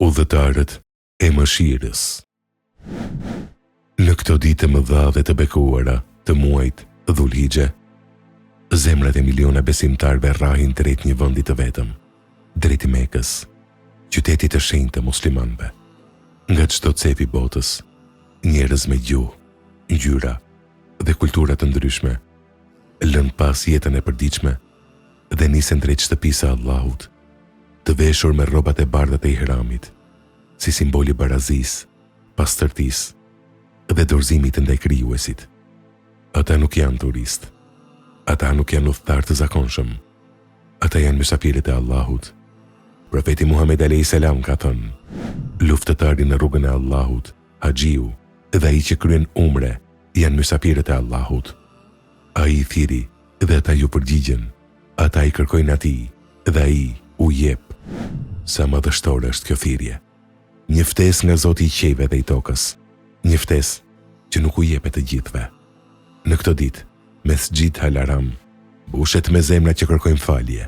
Udhëtarët e mëshirës. Në këto ditë të mëdha dhe të bekuara të muajit Dhulhixhe, zemrat e miliona besimtarëve rrahin drejt një vendi të vetëm, drejt Mekës, qytetit të shenjtë të muslimanëve. Nga çdo cep i botës, njerëz me gjuhë, ngjyra dhe kultura të ndryshme, lënë pas jetën e përditshme dhe nisen drejt shtëpisë së Allahut, të veshur me rrobat e bardha të ihramit, si simbol i barazisë, pastërtisë dhe dorëzimit ndaj Krijuesit. Ata nuk janë turistë. Ata nuk janë udhëtarë të zakonshëm. Ata janë mysafirët e Allahut. Profeti Muhamed alejhi selam ka thënë: Luftëtari në rrugën e Allahut, haxhiu dhe ai që kryen umre janë mysafirët e Allahut. Ai i thirri dhe ata iu përgjigjën. Ata i kërkojnë atij dhe ai u jep. Sa madhështore është kjo thirrje! Një ftesë nga Zoti i qiejve dhe i tokës, një ftesë që nuk u jepet të gjithëve. Në këto ditë, Mesxhid Al-Haram mbushet me zemra që kërkojnë falje.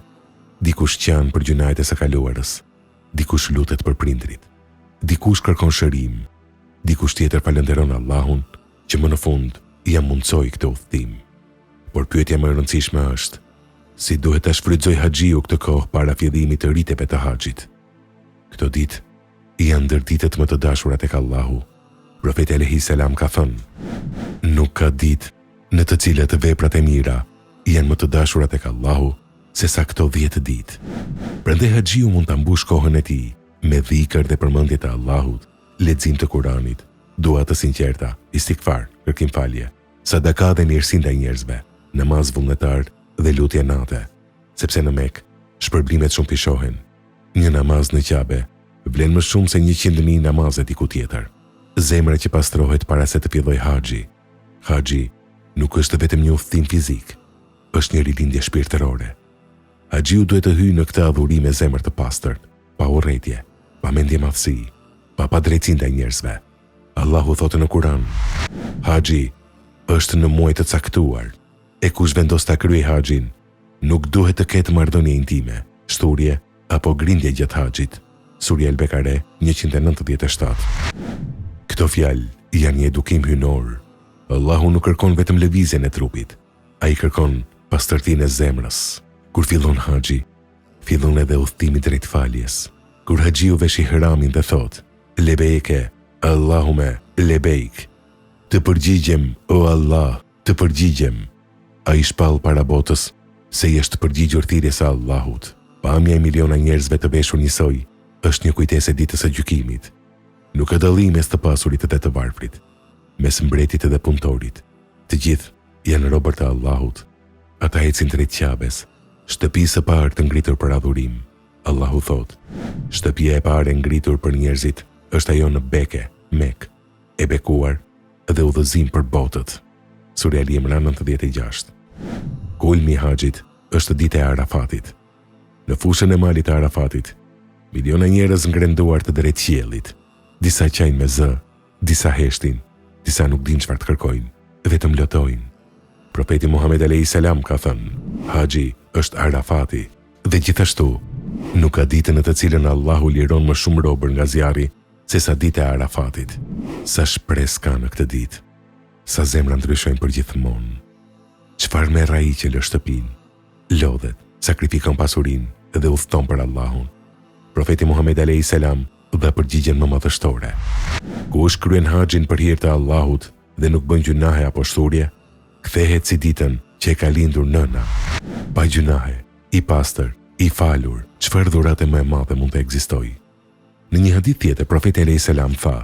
Dikush qan për gjynahet e së kaluarës, dikush lutet për prindërit, dikush kërkon shërim, dikush tjetër falënderon Allahun që më në fund ia mundësoi këtë udhëtim. Por pyetja më e rëndësishme është, si duhet ta shfrytëzojë haxhiu këtë kohë para fillimit të riteve të haxhit? Këto ditë janë ndër ditët më të dashura tek Allahu. Profeti alejhi selam ka thënë, Nuk ka ditë në të cilat veprat e mira janë më të dashura tek Allahu sesa këto dhjetë ditë. Prandaj haxhiu mund ta mbushë kohën e tij me dhikër dhe përmendje të Allahut, lexim të Kuranit, dua të sinqerta, istigfar, kërkim falje, sadaka dhe mirësi ndaj njerëzve, namaz vullnetar dhe lutje nate, sepse në Mekë shpërblimet shumëfishohen. Një namaz në Qabe vlen më shumë se 100.000 namaze diku tjetër. Zemra që pastrohet para se të fillojë haxhi. Haxhi nuk është vetëm një udhëtim fizik, është një rilindje shpirtërore. Haxhiu duhet të hyjë në këtë adhurim me zemër të pastër, pa urrejtje, pa mendjemadhësi, pa padrejtësi ndaj njerëzve. Allahu thotë në Kur'an, Haxhi është në muaj të caktuar, e kush vendos ta kryejë haxhin, nuk duhet të ketë marrëdhënie intime, shthurje apo grindje gjatë haxhit. Surja El-Bekare, 197. Këto fjalë janë një edukim hyjnor. Allahu nuk kërkon vetëm lëvizjen e trupit, ai kërkon pastërtinë e zemrës. Kur fillon haxhi, fillon edhe udhëtimi drejt faljes. Kur haxhiu vesh ihramin dhe thotë, Lebejke, Allahume, lebejk. Të përgjigjem, o Allah, të përgjigjem. Ai shpall para botës se i është përgjigjur thirrjes së Allahut. Pamja e miliona njerëzve të veshur njësoj është një kujtesë e ditës së gjykimit. Nuk ka dallim mes të pasurit dhe të varfrit, mes mbretit dhe punëtorit. Të gjithë janë robër të Allahut. Ata ecin drejt Qabes, shtëpisë së parë të ngritur për adhurim. Allahu thotë, Shtëpia e parë e ngritur për njerëzit është ajo në Beke, Mekë, e bekuar dhe udhëzim për botët. Surja Ali Imran 96. Kulmi i haxhit është dita e Arafatit. Në fushën e malit të Arafatit, miliona njerëz ngrenë duart drejt qiellit. Disa qajnë me zë, disa heshtin, disa nuk dinë çfarë të kërkojnë, vetëm lotojnë. Profeti Muhamed alejhi selam ka thënë, Haxhi është Arafati. Dhe gjithashtu, nuk ka ditë në të cilën Allahu liron më shumë robër nga zjarri sesa dita e Arafatit. Sa shpresë ka në këtë ditë, sa zemra ndryshojnë përgjithmonë. Çfarë merr ai që lë shtëpinë, lodhet, sakrifikon pasurinë dhe udhëton për Allahun? Profeti Muhamed alejhi selam dha përgjigjen më madhështore. Kush kryen haxhin për hir të Allahut dhe nuk bën gjynahe apo shthurje, kthehet si ditën që e ka lindur nëna, pa gjynahe, i pastër, i falur, çfarë dhurate më e madhe mund të ekzistojë? Në një hadith tjetër, Profeti alejhi selam tha,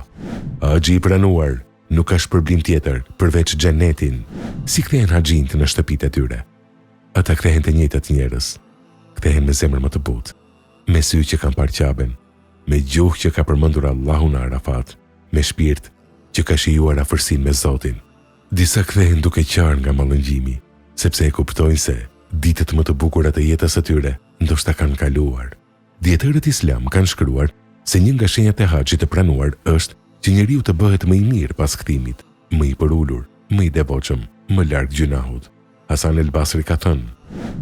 Haxhi i pranuar nuk ka shpërblim tjetër përveç xhenetin. Si kthehen haxhinjtë në shtëpitë e tyre? Ata kthehen të njëjtët njerëz. Kthehen me zemër më të butë, me sy që kanë parë Qaben, me gjuhë që ka përmendur Allahun në Arafat, me shpirt që ka shijuar afërsinë me Zotin. Disa kthehen duke qarë nga mallëngjimi, sepse e kuptojnë se ditët më të bukura të jetës së tyre ndoshta kanë kaluar. Dijetarët islam kanë shkruar se një nga shenjat e haxhit të pranuar është që njeriu të bëhet më i mirë pas kthimit, më i përulur, më i devotshëm, më larg gjynahut. Hasan el Basri ka thënë,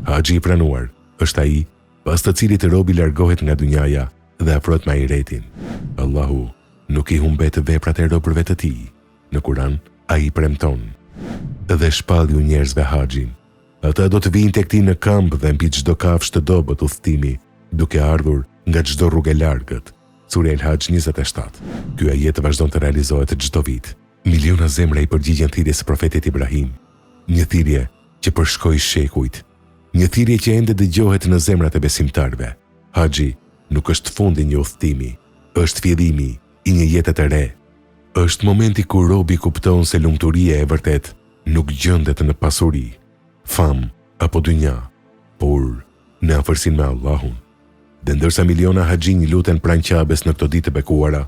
Haxhi i pranuar është ai pas të cilit robi largohet nga dynjaja dhe afrohet me ahiretin. Allahu nuk i humbet veprat e robërve të tij. Në Kuran, ai premton, Dhe shpallju njerëzve haxhin. Ata do të vijnë tek ti në këmbë dhe mbi çdo kafshë të dobët udhëtimi, duke ardhur nga çdo rrugë e largët. Surja El-Haxh 27. Ky ajet vazhdon të realizohet çdo vit. Miliona zemra i përgjigjen thirrjes së profetit Ibrahim, një thirrje që përshkoi shekujt, një thirrje që ende dëgjohet në zemrat e besimtarëve. Haxhi nuk është fundi i një udhëtimi, është fillimi i një jete të re. Është momenti kur robi kupton se lumturia e vërtetë nuk gjendet në pasuri, famë apo dynja, por në afërsinë me Allahun. Dhe ndërsa miliona haxhinj luten pranë Qabes në këto ditë të bekuara,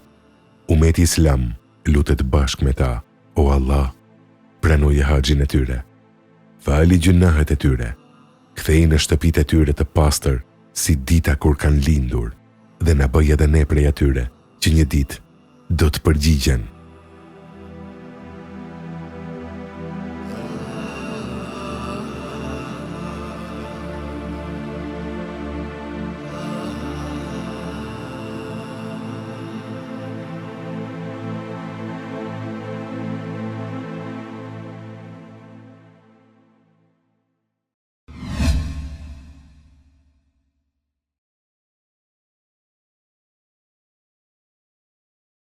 umeti islam lutet bashkë me ta, O Allah, pranoje haxhin e tyre. Fali gjynahet e tyre, ktheji në shtëpitë e tyre të pastër si dita kur kanë lindur dhe na bëj edhe ne prej atyre që një ditë do të përgjigjen.